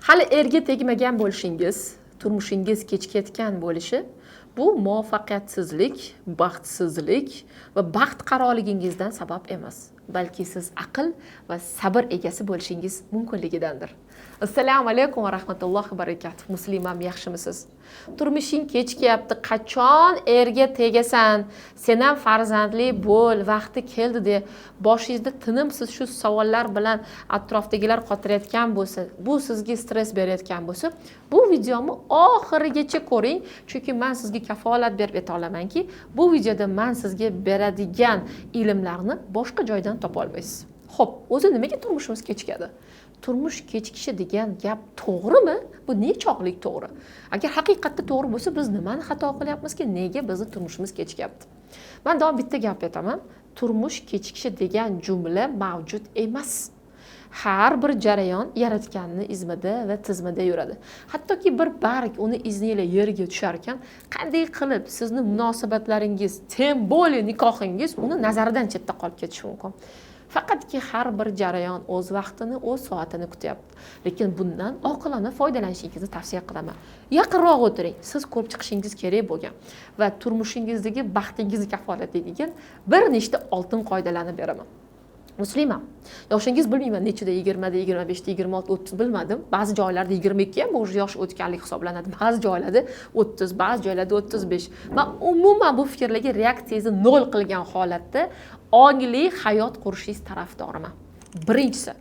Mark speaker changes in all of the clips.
Speaker 1: Hali erga tegmagan bo'lishingiz, turmushingiz kechikayotgan bo'lishi bu muvaffaqiyatsizlik, baxtsizlik va baxt qaroligingizdan sabab emas, balki siz aql va sabr egasi bo'lishingiz mumkinligidandir. Assalomu alaykum va rahmatullohi va barakatuh. Muslimam, yaxshimisiz? Turmushing kechikyapti, qachon erga tegasan? Sen ham farzandli bo'l, vaqti keldi deb boshingizda tinimsiz shu savollar bilan atrofdagilar qotirayotgan bo'lsa, bu sizga stress berayotgan bo'lsa, bu videoni oxirigacha ko'ring, chunki men sizga kafolat berib ayta olamanki, bu videoda men sizga beradigan ilmlarni boshqa joydan topa olmaysiz. Xo'p, o'zi nimaga turmushimiz kechikadi? Turmush kechikishi degan gap to'g'rimi? Bu nechog'lik to'g'ri? Agar haqiqatda to'g'ri bo'lsa, biz nimani xato qilyapmizki, nega bizni turmushimiz kechikyapti? Men doim bitta gap aytaman. Turmush kechikishi degan jumla mavjud emas. Har bir jarayon yaratganni izmida va tizmida yuradi. Hattoki bir barg uni izni ila yerga tushar ekan, qanday qilib sizni munosabatlaringiz, тем более nikohingiz uni nazaridan chetda qolib ketishi mumkin. Faqatki har bir jarayon o'z vaqtini, o'z soatini kutyapti. Lekin bundan oqilona foydalanishingizni tavsiya qilaman. Yaqinroq o'tiring, siz ko'rib chiqishingiz kerak bo'lgan va turmushingizdagi baxtingizni kafolatlaydigan bir nechta oltin qoidalarni beraman. Muslima, yoshingiz bilmayman nechida, 20da, 25da, 26, 30 bilmadim. Ba'zi joylarda 22 ham bu yosh o'tganlik hisoblanadi. Ba'zi joylarda 30, ba'zi joylarda 35. Men umuman bu fikrlarga reaksiyangizni nol qilgan holatda ongli hayot qurishingiz tarafdoriman. Birinchisi,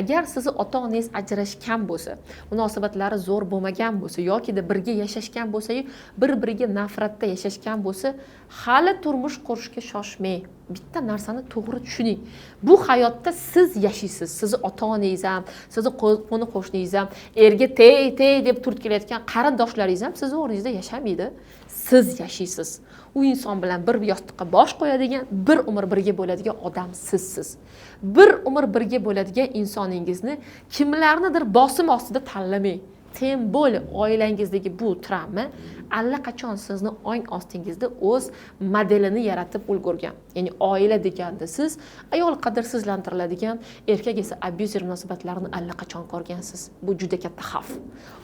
Speaker 1: agar sizni ota-onangiz ajrashgan bo'lsa, munosabatlari zo'r bo'lmagan bo'lsa yokida birga yashashgan bo'lsa-yu, bir-biriga nafratda yashashgan bo'lsa, hali turmush qurishga shoshmang. Bitta narsani to'g'ri tushuning. Bu hayotda siz yashaysiz, sizni ota-onangiz ham, sizni qo'ni qo'shningiz ham, erga tey tey deb turtkilayotgan qarindoshlaringiz ham sizni o'rningizda yashamaydi. Siz yashaysiz. U inson bilan bir yostiqqa bosh qo'yadigan, bir umr birga bo'ladigan odam sizsiz. Bir umr birga bo'ladigan insoningizni kimlarnidir bosim ostida tanlamang. Тем более oilangizdagi bu travma allaqachon sizni ong ostingizda o'z modelini yaratib ulgurgan. Ya'ni oila deganda siz ayol qadrsizlantiriladigan, erkak esa abuser munosabatlarini allaqachon ko'rgansiz. Bu juda katta xavf.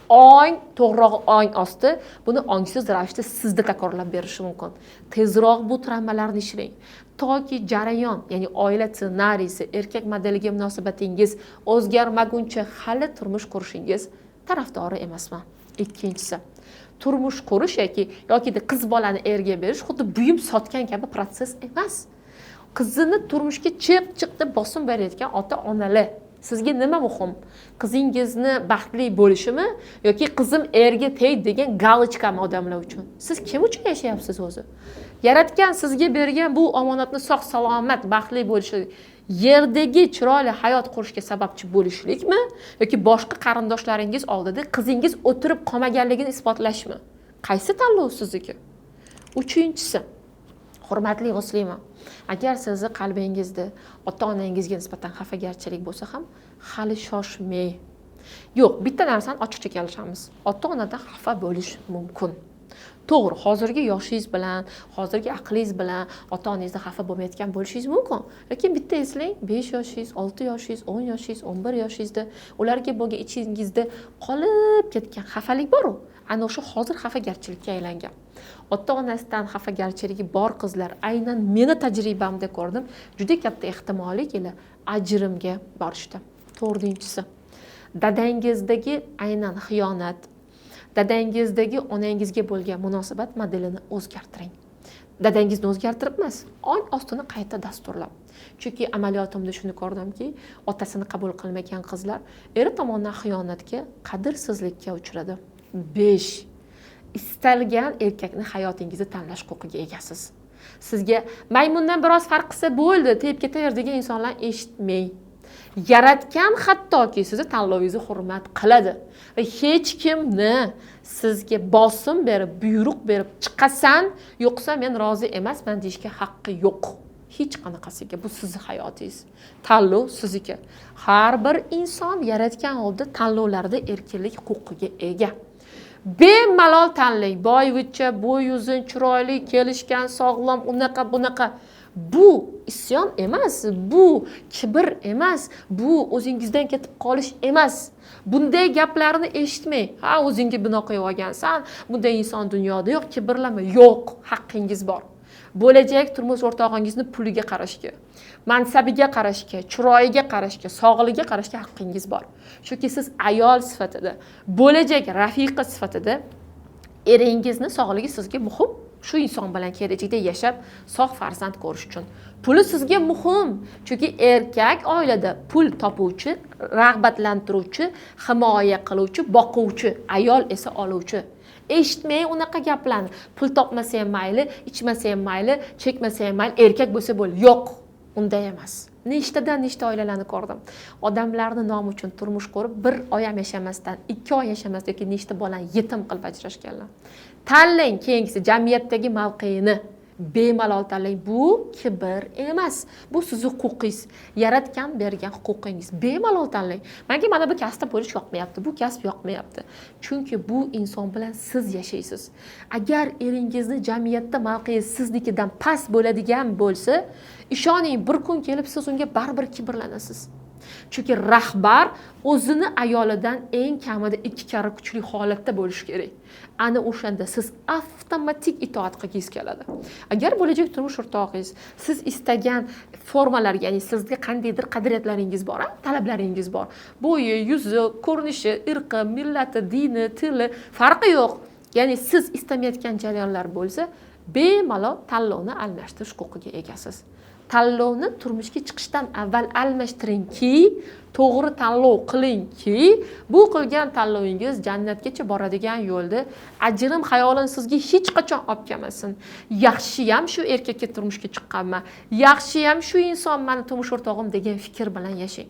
Speaker 1: Ong, to'g'rirog'i ong osti buni ongsiz ravishda sizda takrorlab berishi mumkin. Tezroq bu travmalarni ishlang. Toki jarayon, ya'ni oila ssenariysi, erkak modeliga munosabatingiz o'zgarmaguncha hali turmush qurishingiz tarafdori emasman. Ikkinchisi, turmush qurish yokida qiz bolani erga berish xuddi buyum sotgan kabi protsess emas. Qizini turmushga chiq chiq deb bosim berayotgan ota-onalar, sizga nima muhim? Qizingizni baxtli bo'lishimi yoki qizim erga tegdi degan galochkami odamlar uchun? Siz kim uchun yashayapsiz o'zi? Yaratgan sizga bergan bu omonatni sog' salomat baxtli bo'lishi, yerdagi chiroyli hayot qurishga sababchi bo'lishlikmi yoki boshqa qarindoshlaringiz oldida qizingiz o'tirib qolmaganligini isbotlashmi? Qaysi tanlov sizniki? Uchinchisi, hurmatli muslima, agar sizni qalbingizda ota-onangizga nisbatan xafagarchilik bo'lsa ham hali shoshmang. Yo'q, bitta narsani ochiqcha kelishamiz. Ota-onadan xafa bo'lish mumkin. To'g'ri, hozirgi yoshingiz bilan, hozirgi aqlingiz bilan ota-onangizdan xafa bo'lmayotgan bo'lishingiz mumkin. Lekin bitta eslang, 5 yoshingiz, 6 yoshingiz, 10 yoshingiz, 11 yoshingizda ularga bo'lgan ichingizda qolib ketgan xafalik bor-u, ana o'sha hozir xafagarchilikka aylangan. Ota-onasidan xafagarchiligi bor qizlar, aynan meni tajribamda ko'rdim, juda katta ehtimollik ila ajrimga borishdi. To'rtinchisi, dadangizdagi aynan xiyonat, dadangizdagi onangizga bo'lgan munosabat modelini o'zgartiring. Dadangizni o'zgartirib emas, ong ostini qayta dasturlab. Chunki amaliyotimda shuni ko'rdimki, otasini qabul qilmagan qizlar eri tomonidan xiyonatga, qadrsizlikka uchradi. 5. Istalgan erkakni hayotingizda tanlash huquqiga egasiz. Sizga maymundan biroz farq qilsa bo'ldi, tepib ketaver degan insonlar eshitmang. Yaratgan hattoki sizni tanlovingizni hurmat qiladi va hech kimni sizga bosim berib, buyruq berib chiqasan, yo'qsa men rozi emasman deyishga haqqi yo'q. Hech qanaqasiga. Bu sizni hayotingiz. Tanlov sizniki. Har bir inson yaratgan oldida tanlovlarda erkinlik huquqiga ega. Bemalol tanlang. Boyvuchcha, bo'y uzun, chiroyli, kelishgan, sog'lom, unaqa, bunaqa. Bu isyon emas, bu kibr emas, bu o'zingizdan ketib qolish emas. Bunday gaplarni eshitmang. Ha, o'zingga bino qo'yib olgansan, bunday inson dunyoda yo'q, kibrlama. Yo'q, haqqingiz bor. Bo'lajak turmush o'rtog'ingizni puliga qarashga, mansabiga qarashga, chiroyiga qarashga, sog'ligiga qarashga haqqingiz bor. Chunki siz ayol sifatida, bo'lajak rafiqa sifatida eringizni sog'ligi sizga muhim. Shu inson bilan kelajakda yashab, sog' farzand ko'rish uchun. Puli sizga muhim, chunki erkak oilada pul topuvchi, rag'batlantiruvchi, himoya qiluvchi, boquvchi, ayol esa oluvchi. Eshitmang unaqa gaplarni. Pul topmasa ham mayli, ichmasa ham mayli, chekmasa ham mayli, erkak bo'lsa bo'ldi. Yo'q, unday emas. Nechtadan nechta oilalarni ko'rdim. Odamlarni nomi uchun turmush qurib, bir oy ham yashamasdan, 2 oy yashamasdan yoki nechta bolani yetim qilib ajrashganlar. Tanlang keyingisi jamiyatdagi mavqeini. Bemalol tanlang. Bu kibr emas. Bu sizni huquqingiz, yaratgan bergan huquqingiz. Bemalol tanlang. Menga mana bu kasbda bo'lish yoqmayapti, bu kasb yoqmayapti. Chunki bu inson bilan siz yashaysiz. Agar eringizni jamiyatda mavqei siznikidan past bo'ladigan bo'lsa, ishoning, bir kun kelib siz unga baribir kibrlanasiz. Chunki rahbar o'zini ayolidan eng kamida 2 karra kuchli holatda bo'lishi kerak. Ana o'shanda siz avtomatik itoat qilgingiz keladi. Agar bo'lajak turmush o'rtog'ingiz siz istagan formalarga, ya'ni sizga qandaydir qadriyatlaringiz bor, talablaringiz bor. Bo'yi, yuzi, ko'rinishi, irqi, millati, dini, tili farqi yo'q. Ya'ni siz istamayotgan jarayonlar bo'lsa, bemalol tanlovni almashtirish huquqiga egasiz. Tanlovni turmushga chiqishdan avval almashtiringki, to'g'ri tanlov qilingki, bu qilgan tanlovingiz jannatgacha boradigan yo'lda ajrim xayolini sizga hech qachon olib kelmasin. Yaxshiyam shu erkakka turmushga chiqqanman, yaxshiyam shu inson meni turmush o'rtog'im degan fikr bilan yashang.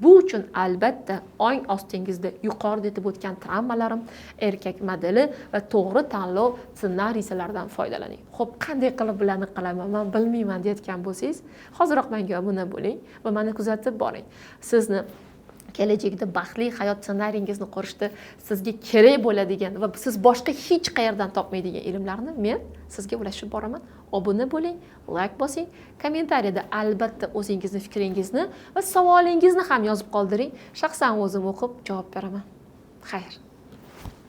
Speaker 1: Bu uchun albatta ong ostingizda yuqorida aytib o'tgan travmalarim, erkak modeli va to'g'ri tanlov ssenariysilaridan foydalaning. Xo'p, qanday qilib bularni qilaman, men bilmayman deyotgan bo'lsangiz, hoziroq menga obuna bo'ling va meni kuzatib boring. Sizni kelajakda baxtli hayot ssenariyingizni qurishda sizga kerak bo'ladigan va siz boshqa hech qayerdan topmaydigan ilmlarni men sizga ulashib boraman. Obuna bo'ling, like bosing, kommentariyada albatta o'zingizni fikringizni va savolingizni ham yozib qoldiring. Shaxsan o'zim o'qib javob beraman. Xayr.